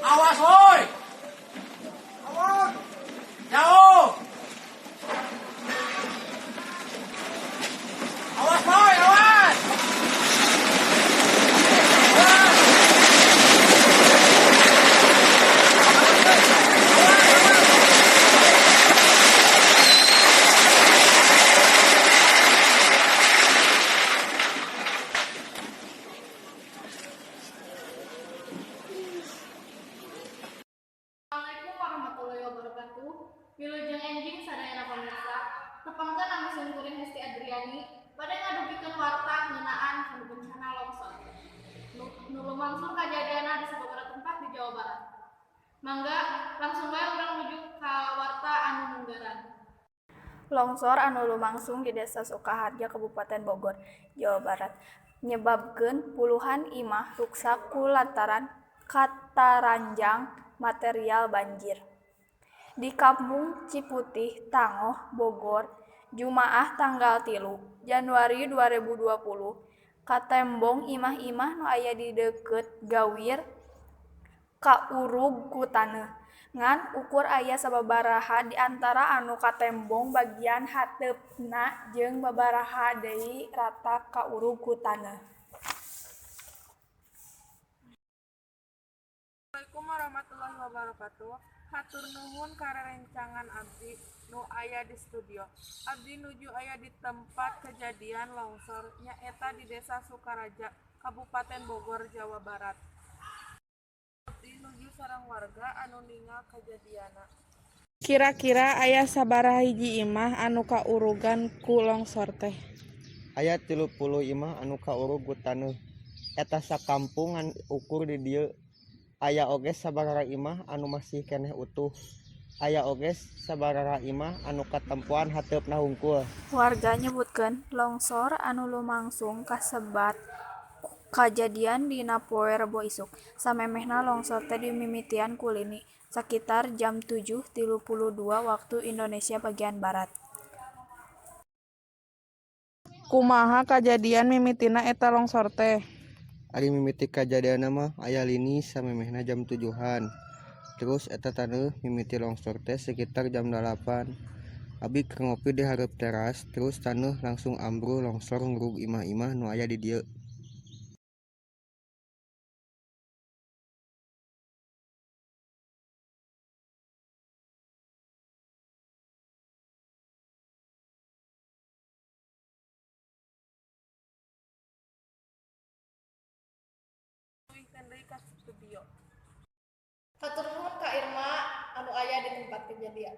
Awas woi. Awas. Jauh. Awas woi, awas. Awas. Awas, awas. Assalamualaikum warahmatullahi wabarakatuh. Wilujeng enjing sadayana pamirsa. Tepangkeun nami sim kuring Hesti Adriani bade ngadugikeun warta ngeunaan kana bencana longsor. Nu lumangsung kajadianna di sababaraha tempat di Jawa Barat. Mangga langsung bae urang nuju ka warta anu munggaran. Longsor anu lumangsung di Desa Sukaharja, Kabupaten Bogor, Jawa Barat, nyebabkeun puluhan imah ruksak ku lantaran kataranjang material banjir. Di Kampung Ciputih Tanggoh, Bogor, Jumaah tanggal 3 Januari 2020, katembong imah-imah nu aya di deukeut gawir kaurug ku taneuh. Ngan ukur aya sababaraha di antara anu katembong bagian hateupna jeung babaraha deui rata kaurug ku taneuh. Assalamualaikum warahmatullahi wabarakatuh. Hatur nuhun ka rerencangan abdi nu aya di studio. Abdi nuju aya di tempat kejadian longsor, nyaeta di Desa Sukaraja, Kabupaten Bogor, Jawa Barat. Abdi nuju sareng warga anu ningal kajadianna. Kira-kira aya sabaraha hiji imah anu kaurugan ku longsor teh? Aya 30 imah anu kaurug ku taneuh. Eta sakampung ngan ukur di dieu. Aya oge sabaraha imah anu masih keneh utuh. Aya oge sabaraha imah anu katempoan hateupna hungkul. Warga nyebutkeun longsor anu lumangsung kasebat kajadian dina poe Rebo isuk. Samemehna longsor teh dimimitian ku lini, sakitar jam 7.32 Waktu Indonesia bagian Barat. Kumaha kajadian mimitina eta longsor teh? Ari mimiti kajadianna mah aya lini samemehna jam 7-an. Terus eta taneuh mimiti longsor teh sekitar jam 8. Abi keur ngopi di hareup teras, terus taneuh langsung ambruh longsor ngurug imah-imah nu aya di dieu. Tuluykeun deui ka studio. Hatur nuhun ka Irma anu aya di tempat kejadian.